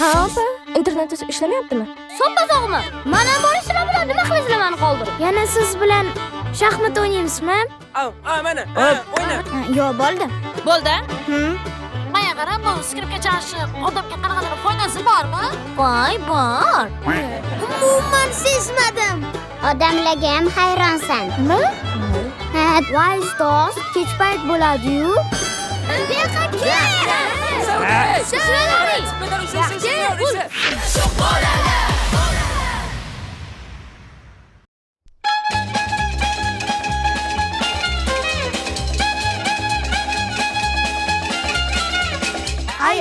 Ha, opa, internetingiz ishlamayaptimi? Soppa-sog'mi? Mana borisizlar bilan nima qilasizlar meni qoldirib? Yana siz bilan shaxmat o'ynaymizmi? Mana, o'yna. Yo'q, bo'ldi. Bo'ldi? Maya qara, bu skripka chalishni odamga qanaqadir foydasi bormi? Voy, bor. Umuman sezmadim. Odamlarga ham hayronsan. Nima? Ha, voy ustoz, kech payt bo'ladi-yu.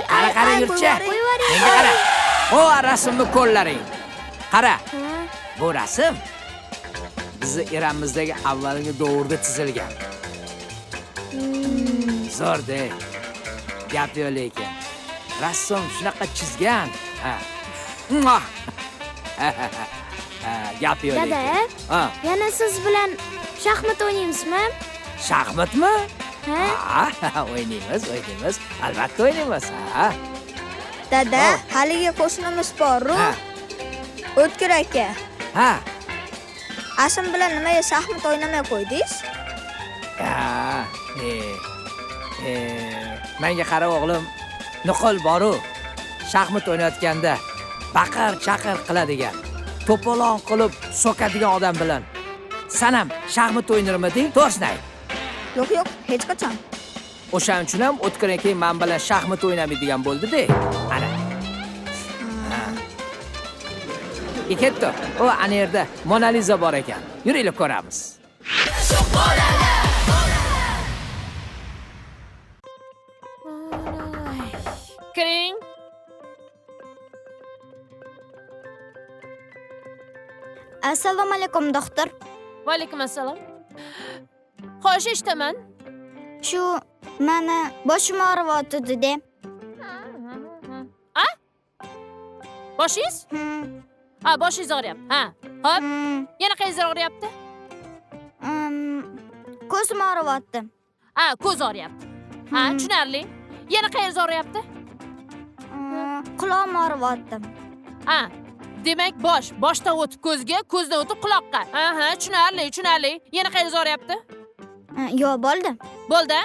Qara, qara yurtcha. Menga qara. O rasmni ko'llaring. Qara. Bu rasm bizni eramizdagi avvalgi davrda chizilgan. Zo'r-da. Gap yo'q lekin. Rassom shunaqa chizgan. Ha. Gap yo'q lekin. Dada, Ha, yana siz bilan shaxmat o'ynaymizmi? shaxmatmi? Ha? Ha, o'ynaymiz, o'ynaymiz. Albatta o'ynaymiz. Ha. Dada, haligi qo'shnimiz bor-ku. Ha. O'tkir aka. Ha. Asim bilan nimaga shaxmat o'ynamay qo'ydingiz? Ha. Menga qara o'g'lim, nuqul boru. Shaxmat o'ynayotganda baqir chaqir qiladigan, to'polon qilib so'kadigan odam bilan san ham shaxmat o'ynarmiding? To'g'risini ayt. Yo'q, yo'q, hech qachon. O'shaning uchun ham O'tkir aka men bilan shaxmat o'ynamaydigan bo'ldi-da. Ana. Ha. Ketdi. O ana yerda Mona Liza bor ekan. Yuringlar ko'ramiz. Kiring. Assalomu alaykum, doktor. Va alaykum assalom. Xo'sh, eshitaman. Shu meni boshim og'riyotdi-da. A? Boshingiz? Ha, boshingiz og'riyapti. Ha. Xo'p, yana qayeringiz og'riyapti? Ko'zim og'riyapti. Ha, ko'z og'riyapti. Ha, tushunarli. Yana qayeringiz og'riyapti? Quloqim og'riyapti. Ha, demak bosh, boshdan o'tib ko'zga, ko'zdan o'tib quloqqa. Ha, ha, tushunarli, tushunarli. Yana qayeringiz og'riyapti? Yo'q, bo'ldi. Bo'ldi?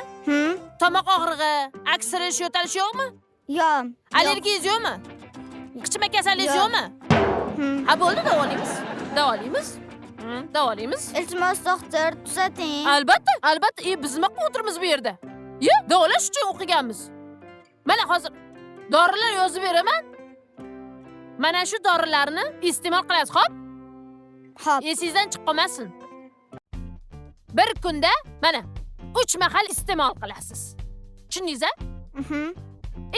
Tomoq og'rig'i, aksirish, yo'talish yo'qmi? Yo'q. Allergiyangiz yo'qmi? Qichima kasalligingiz Yo'q. yo'qmi? Ha, bo'ldi, davolaymiz. Davolaymiz. Davolaymiz. Iltimos, doktor, tuzating. Albatta, albatta. Biz nima qilib o'tiribmiz bu yerda? Davolash uchun o'qiganmiz. Mana hozir dorilar yozib beraman. Mana shu dorilarni iste'mol qilasiz, xo'p? Xo'p. Esingizdan chiqib qolmasin. Bir kunda mana 3 mahal iste'mol qilasiz. Tushundingiz-a?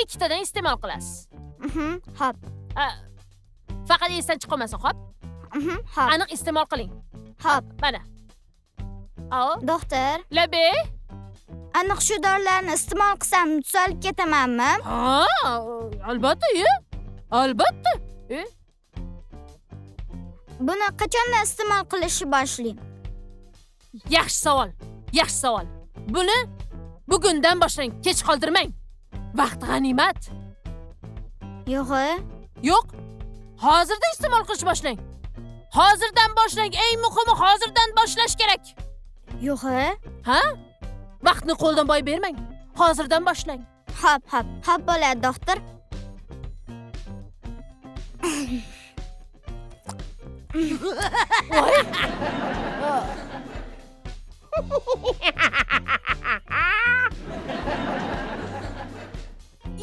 Ikkitadan iste'mol qilasiz. Xo'p. Faqat esdan chiqib qolmasin, xo'p? Xo'p. Aniq iste'mol qiling. Xo'p. Mana. Alo. Doktor. Labe. Aniq shu dorilarni iste'mol qilsam tuzalib ketamanmi? Ha, albatta, Albatta. Buni qachondan iste'mol qilishni boshlayman? Yaxshi savol. Yaxshi savol. Buni bugundan boshlang, kech qoldirmang. Vaqt g'animat. Yo'q-e? Yo'q. Hozirda iste'mol qilish boshlang. Hozirdan boshlang, eng muhimi hozirdan boshlash kerak. Yo'q-e? Ha? Vaqtni qo'ldan boy bermang. Hozirdan boshlang. Xo'p, xo'p. Xo'p bo'ladi, doktor. Voy.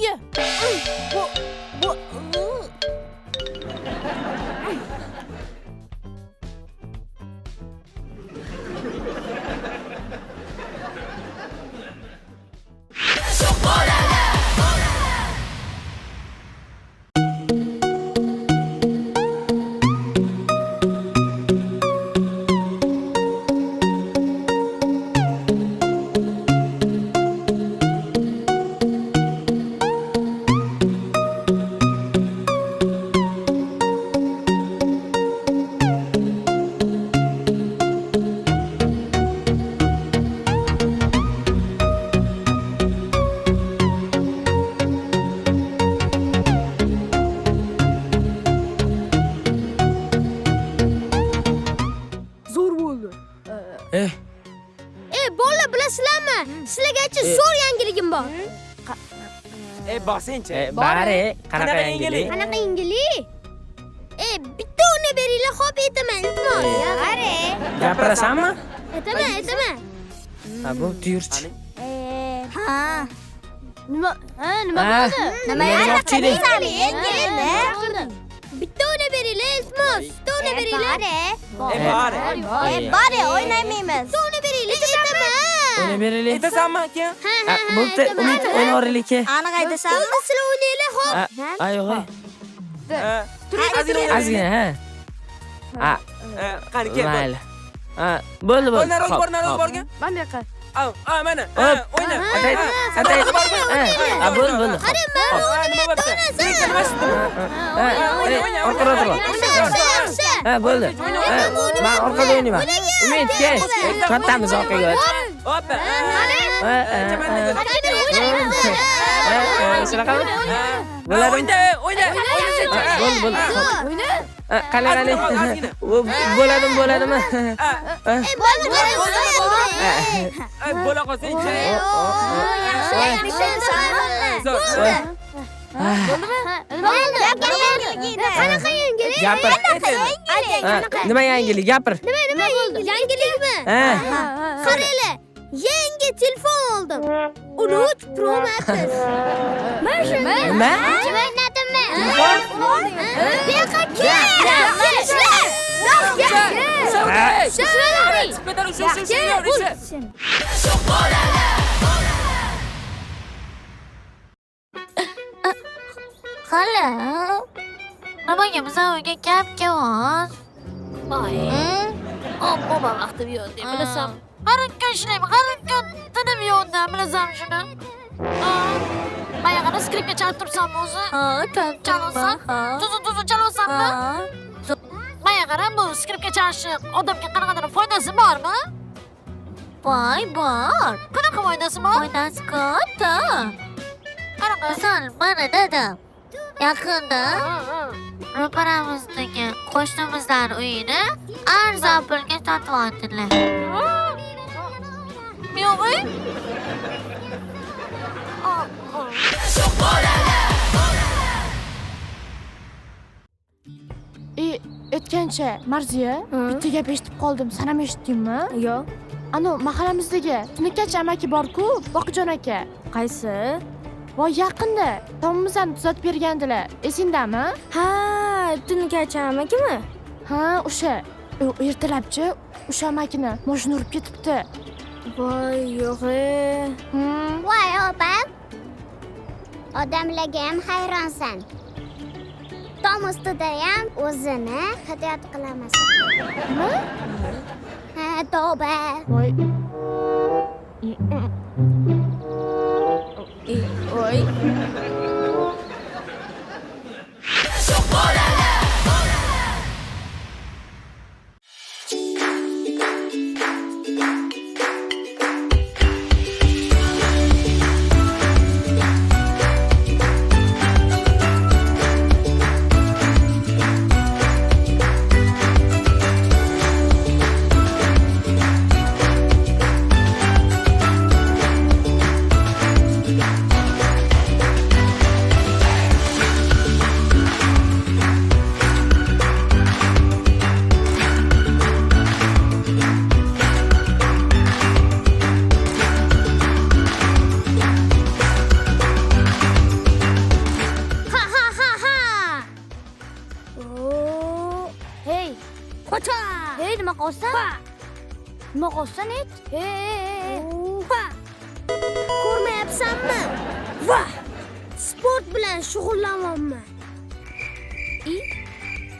Ye. Bu, bu. bor. Bosingchi. Bari, qanaqa yangilik? Qanaqa yangilik? Bitta o'ynab beringlar, xo'p aytaman, iltimos. Qara. Gapirasanmi? Aytaman, aytaman. Ha, bu tuyurchi. Ha. Nima? Ha, nima bo'ldi? Nima demoqchi eding? Bitta o'ynab beringlar, iltimos. Bitta o'ynab beringlar. Bari. Bari o'ynamaymiz. Bitta o'ynab beringlar, aytaman. O'ynab beraylik. Aytasanmi aka? Ha, Bo'pti, Umid o'ynaveraylik. Aniq aytasanmi? Bo'ldi, sizlar o'ynanglar, xo'p. Ay, yo'q. Ozgina. Ozgina, ha. Ha, Qani, kel. mayli. Ha, bo'ldi, bo'ldi. Nari bor, nari borga. Mana bu yoqqa. Mana. O'yna. Atay, atay. Ha, bo'ldi, bo'ldi. Qara, mana Nima bo'pti? Nima chiqdi? Ha, orqada o'tir. Yaxshi, yaxshi. Ha, bo'ldi. Men orqada o'ynayman. Umid, kel. Kattamiz orqaga o't. Hoppa. Ha, shunaqami? Bo'ladi. O'yna, o'yna. Bo'ldi, bo'ldi. O'yna. Qani, qani. Bo'ladimi, bo'ladimi? Bo'ldi, bo'ldi. Bo'la qolsang-chi. Yaxshi, yaxshi. Zo'r. Nima bo'ldi? Qanaqa yangilik? Gapir. Nima yangilik? Gapir. Nima bo'ldi? Yangilikmi? Ha. Qaranglar, yangi telefon oldim. 13 Pro Max. Mana shuni. Nima? O'ynadimmi? Bu yoqqa kel. Xola, nimaga bizlar uyga gap kelyapti? Voy. Obbo, vaqtim yo'q deb bilasan. Har kun ishlayman, har kun tinim yo'qda, bilasan shuni. Mayag'ini skripka chalib tursammi o'zi? Ha, Chalolsam? Tuzu chalolsammi? Mayag'ara bu skripka chalishi odamga qanaqadir foydasi bormi? Voy, bor. Qanaqa foydasi bor? Foydasi katta. Qanaqa? Misol, mana dadam yaqinda ro'paramizdagi qo'shnimizlar uyini arzon pulga sotib oldilar. Yo'q-ey? Aytgancha, Marziya, bitta gap eshitib qoldim. Sen ham eshitdingmi? Yo'q. Ano, mahallamizdagi Tunikacha amaki bor-ku, Boqijon aka. Qaysi? Voy, yaqinda tomimizni tuzatib bergandilar. Esingdami? Ha, Tunikacha amakimi? Ha, o'sha. Ertalabchi o'sha amakini mashina urib ketibdi. Voy, yo'q-e. Voy, opam. Odamlarga ham hayronsan. Tom ustida ham o'zini ehtiyot qilamasan. Nima? Ha, tavba. Voy. Voy. Hey, nima qilsan? Nima qilsan et? Hey. Ko'rmayapsanmi? Vah! Sport bilan shug'ullanyapman.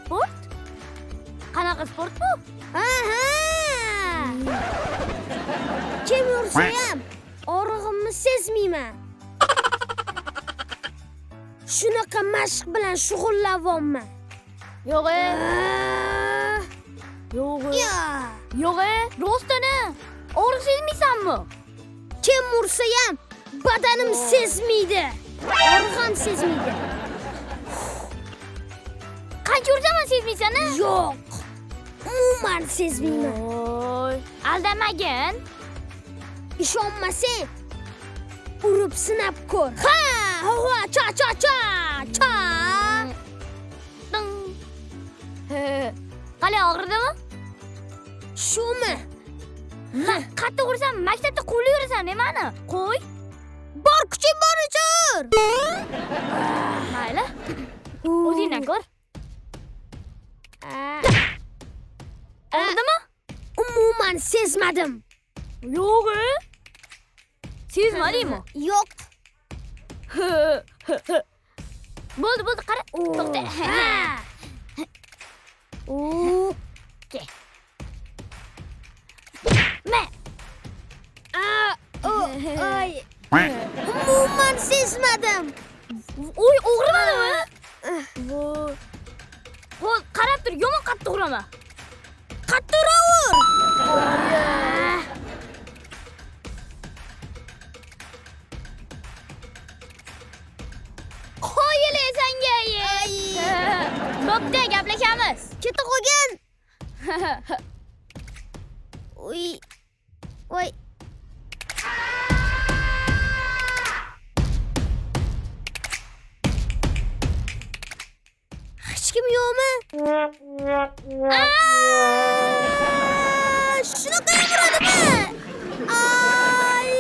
Sport? Qanaqa sport bu? Aha! Kim ursa ham og'rig'imni sezmayman. Shunaqa mashq bilan shug'ullanyapman. Yo'q. Yo'q. Yo'q, rostini. Og'riq sezmaysanmi? Kim ursa ham badanim sezmaydi. Og'riq ham sezmaydi. Qancha ursaman sezmaysan-a? Yo'q. Umuman sezmayman. Voy, aldamagin. Ishonmasang, Urib sinab ko'r. Ha, ha, cha cha cha cha. Ding. Qalay og'ridimi? Shumi? Ma, qattiq ursam maktabda quvlayverasan nimani? Qo'y. Bor kuching boricha ur. Mayli. O'zingdan ko'r. Og'ridimi? Umuman sezmadim. Yo'q. Sezmadingmi? Yo'q. Bo'ldi, bo'ldi, qara. To'xta. Ke. Ma. Oy. Umuman sezmadim. Oy, og'rimadimi? Voy. Qo'l, qarab tur, yomon qattiq uraman. Qattiqroq ur. Qo'yil sanga. Bo'pti, gaplashamiz. Keta qo'ygan. Uy. Voy. Hech kim yo'qmi? Shunaqa uradimi? Ay!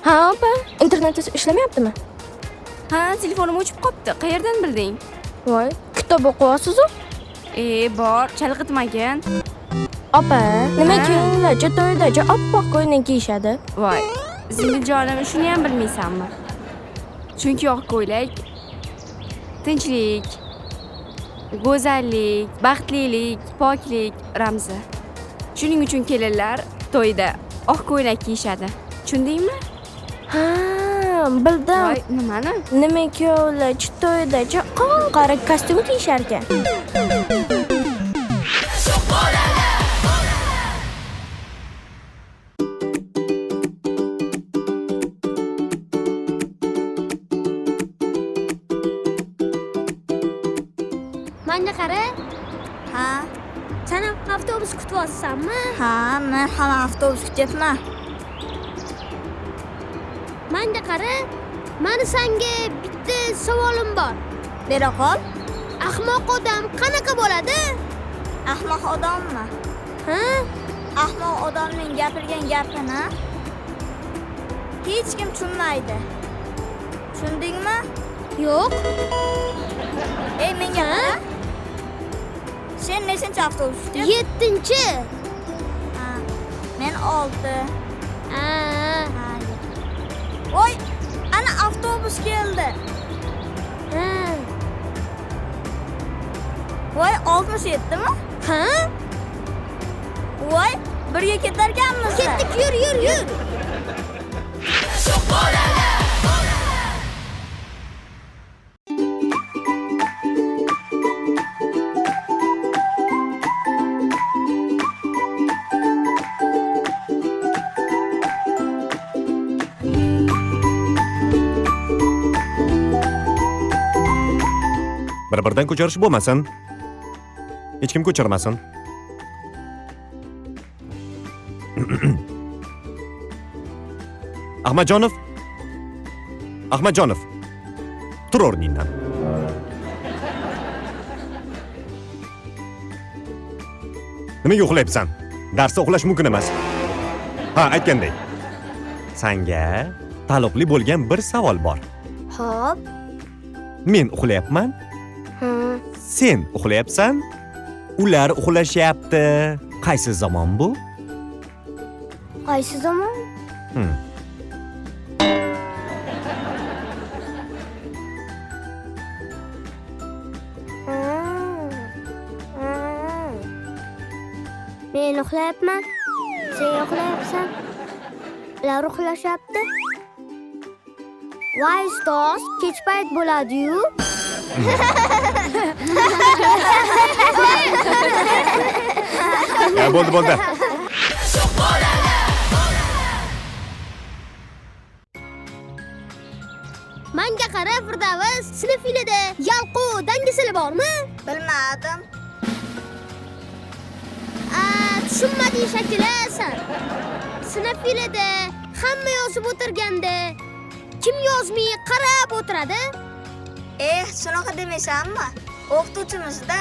Ha, opa, internetingiz ishlamayaptimi? Ha, telefonim o'chib qopti. Qayerdan bilding? Voy, kitob o'qiyapsiz-ku? Bor, chalg'itmagin. Opa, nima kelinlarcha to'ydacha oppoq ko'ylak kiyishadi? Voy, singiljonim, shuni ham bilmaysanmi? Chunki oq ko'ylak tinchlik, go'zallik, baxtlilik, poklik ramzi. Shuning uchun kelinlar to'yda oq ko'ylak kiyishadi. Tushundingmi? Ha, bildim. Voy, nimani? Nima kuyovlarcha to'ydacha qon-qora kostyum kiyishar ekan? Menga qara. Ha. Sen ham avtobus kutyapsanmi? Ha, men ham avtobus kutyapman. Menga qara. Mani senga bitta savolim bor. Bera qol. Ahmoq odam qanaqa bo'ladi? Ahmoq odammi? Ha? Ahmoq odamning gapirgan gapini hech kim tushunmaydi. Tushundingmi? Yo'q. Ey, menga qara. Sen nechinchi avtobus kutyapsan? 7-chi. Ha, men 6. Ha. Voy, ana avtobus keldi. Ha. Voy, 67mi? Ha? Voy, birga ketarkanmiz. Ketdik, yur, yur, yur. Bir-biridan ko'chirish bo'lmasin. Hech kim ko'chirmasin. Ahmadjonov. Ahmadjonov. Tur o'rningdan. Nimaga uxlayapsan? Darsda uxlash mumkin emas. Ha, aytganday. Sanga taalluqli bo'lgan bir savol bor. Xo'p. Men uxlayapman. Ha. Sen uxlayapsan. Ular uxlashyapti. Qaysi zamon bu? Qaysi zamon? Men uxlayapman. Sen uxlayapsan. Ular uxlashyapti. Voy ustoz, kech payt bo'ladi-yu. Ya bo'ldi, bo'ldi. Menga qara, Firdavs, sinfingizda yalqov Bilmadim. Tushunmading shakili san. Sinf yilida hamma yozib o'tirganda kim yozmay qarab o'tiradi? Eh, shunaqa demaysanmi? O'qituvchimiz-da.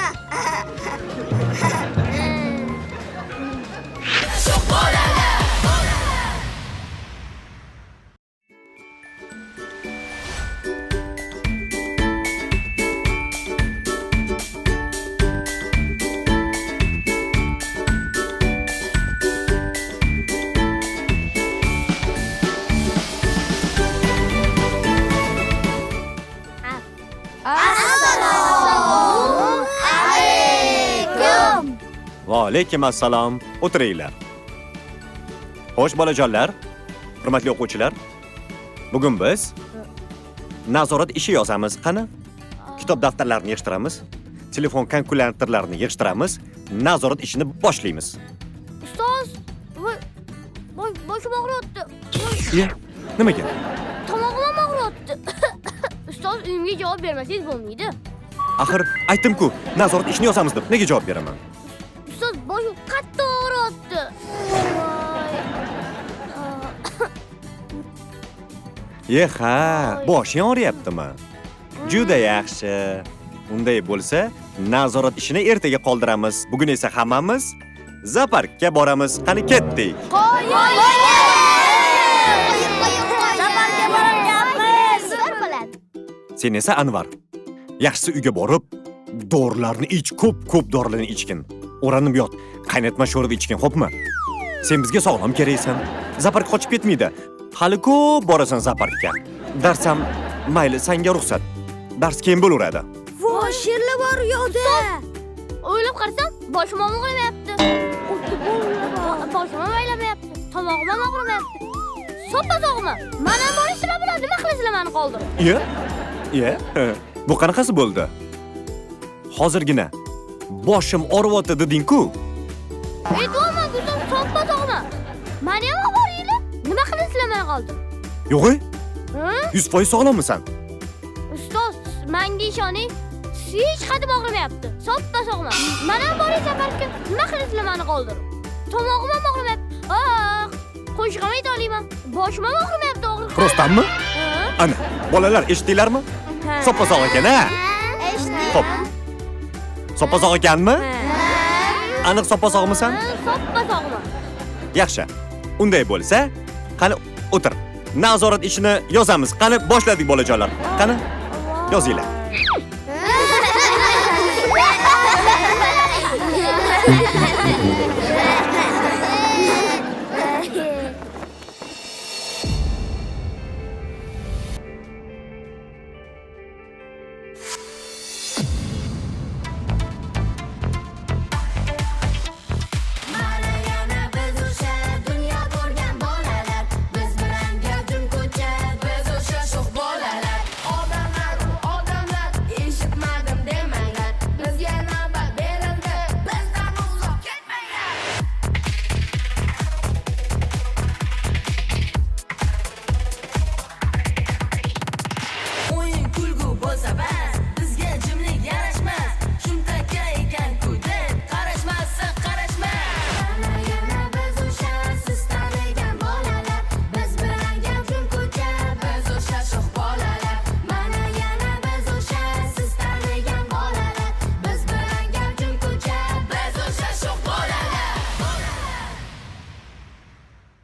Assalomu alaykum. Va alaykum assalom. O'tiringlar. Xo'sh, bolajonlar, hurmatli o'quvchilar. Bugun biz nazorat ishi yozamiz. Qani? Kitob daftarlarini yig'ishtiramiz, telefon kalkulyatorlarini yig'ishtiramiz, nazorat ishini boshlaymiz. Ustoz, voy, voy, boshim og'riyapti. Iye, nimaga? Tomog'im ham og'riyapti. Ustoz, uyimga javob bermasangiz bo'lmaydi. Axir aytdim-ku, nazorat ishini yozamiz deb. Nega javob beraman? Ustoz, boshim qattiq og'riyapti. Voy. Ye ha, boshing og'riyaptimi? Juda yaxshi. Unday bo'lsa, nazorat ishini ertaga qoldiramiz. Bugun esa hammamiz zooparkka boramiz. Qani ketdik. Zooparkka boramiz. Zo'r bo'ladi. Sen esa Anvar, yaxshisi uyga borib, dorilarni ich, ko'p-ko'p dorilarni ichgin. O'ranib yot, qaynatma sho'rva ichgin, xo'pmi? Sen bizga sog'lom keraksan. Zoopark qochib ketmaydi. Hali ko'p borasan zooparkka. Dars ham mayli, senga ruxsat. Dars keyin bo'laveradi. Voy, sherlar bor u yoqda. O'ylab qarasam, boshim ham og'rimayapti. Boshim ham aylanmayapti. Tomog'im ham og'rimayapti. Soppa sog'mi? Mana borisizlar bilan nima qilasizlar meni qoldirib? Iya? Iya? Bu qanaqasi bo'ldi? Hozirgina boshim og'riyapti deding-ku. Aytyapman, Gulson, soppa sog'mi? Meni ham olib boringlar. Nima qilasizlar meni qoldirib? Yo'q-e? Ha? 100% sog'lommisan? Ustoz, menga ishoning, hech qadim og'rimayapti. Soppa sog'man. Mana ham boring zooparkka. Nima qilasizlar meni qoldirib? Tomog'im ham og'rimayapti. Ah, qo'shiq ham ayta olmayman. Boshim ham og'rimayapti, og'riq. Rostdanmi? Ha? Ana, bolalar eshitdinglarmi? Ha. Soppa sog' ekan, ha? Eshitdik. Xo'p. Soppa sog' ekanmi? Aniq soppa sog'misan? Ha, soppa sog'man. Yaxshi. Unday bo'lsa, qani o'tir. Nazorat ishini yozamiz. Qani boshladik bolajonlar. Qani yozinglar.